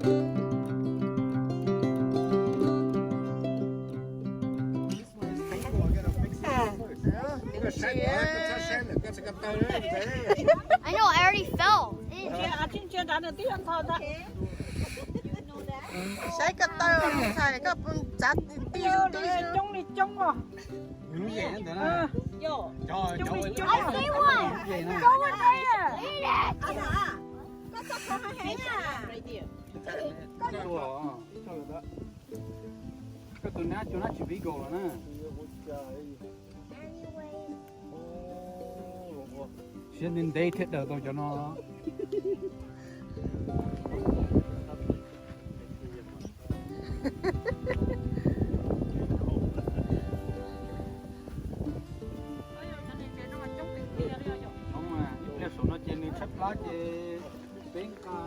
I know, I already fell. Saib koj taw, ntxhais, koj txav tij tij. Coob li coob os. I see one. Coob li coob. Koj tus nab cua nab tsis legal los na. Siab ntev ntev thiaj daws tau cov no. Ib pliag saum no ces nws tshaib plab ces peb nqa.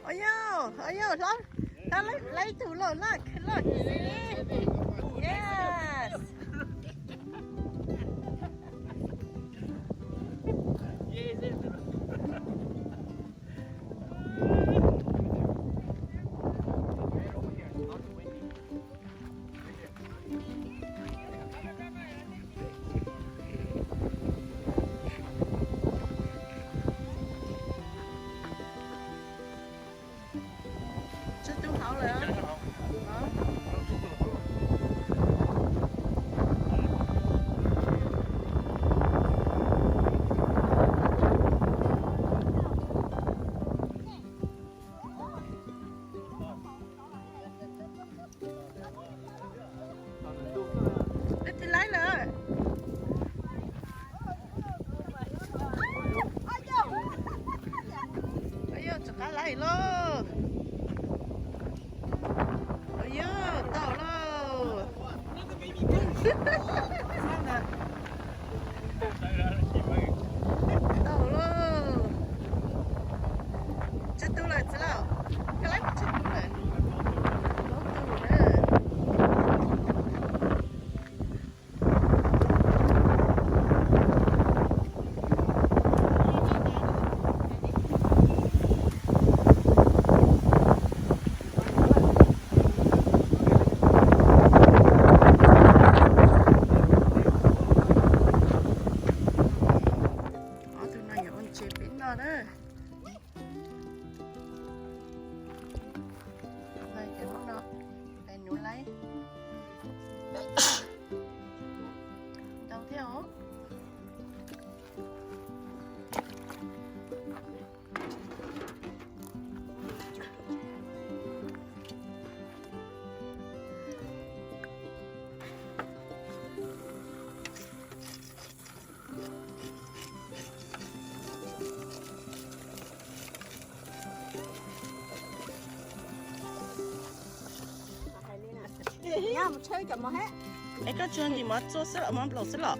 Ua yau, ua yau, hlob, hlob, lawv tus lauj, look, look, see? Yes. Tsawg tug hauv lawm? Leej twg laib lawm? Yog tsis qab laib lauj. Yog tau lauj. Tau lauj. Tsawg tug lawm txiv lauj? Koj laib tsawg tug lawm? Plaub tug na. Ob tug no yuav ua ntses peb noj na. Cov no, nuv laib ntau thiab os. Es koj tsuag ntim mov txua xwb los mov nplaum xwb los?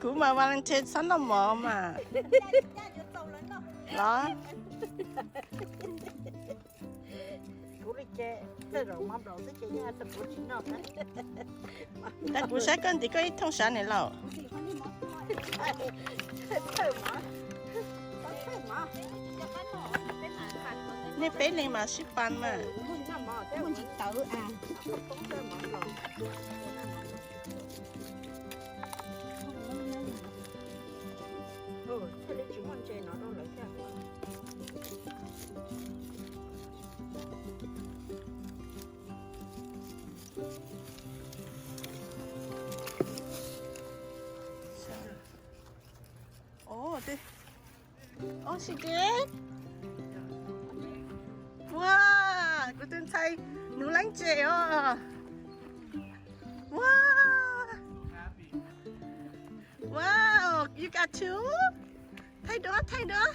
Kuv mas Valentine txhob noj mov mas. Los. Kuv li ces tej zaum mov nplaum xwb ces yog tus kuv tsis noj. Tab kuv saib koj ntim koj ib thooj sav ne lauj. Nej peb leeg mas sib pab mas. Ua, kuv tus Nws leej tsev os. Wow. Wow, you got two? Thaij duab, thaij duab.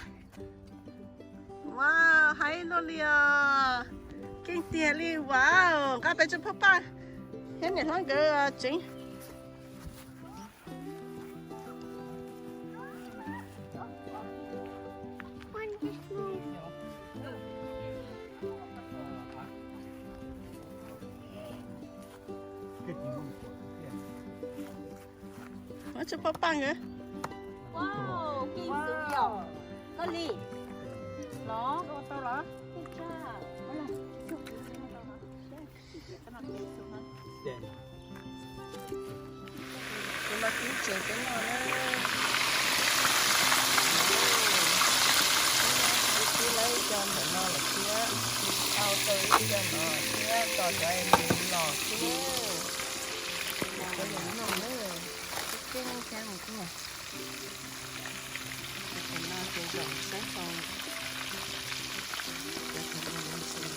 Wow, haib luaj li os. Keej tiag li, wow, nqa pes tsum phaj paj thiab niam hlob nkawd tsev. Muab tsum phaj paj nkawd. Wow, keej xwb yom. Koj li los tau los. Kuv los kib tsev peb no na. Kib lawv ib co ntawm no lawm thiab. Au tau ib co no thiab, tos cov es mus los xwb. Cov yam no na, keej thiab mus tuaj. Tam no ces zaum saib tau cov tam no no xwb.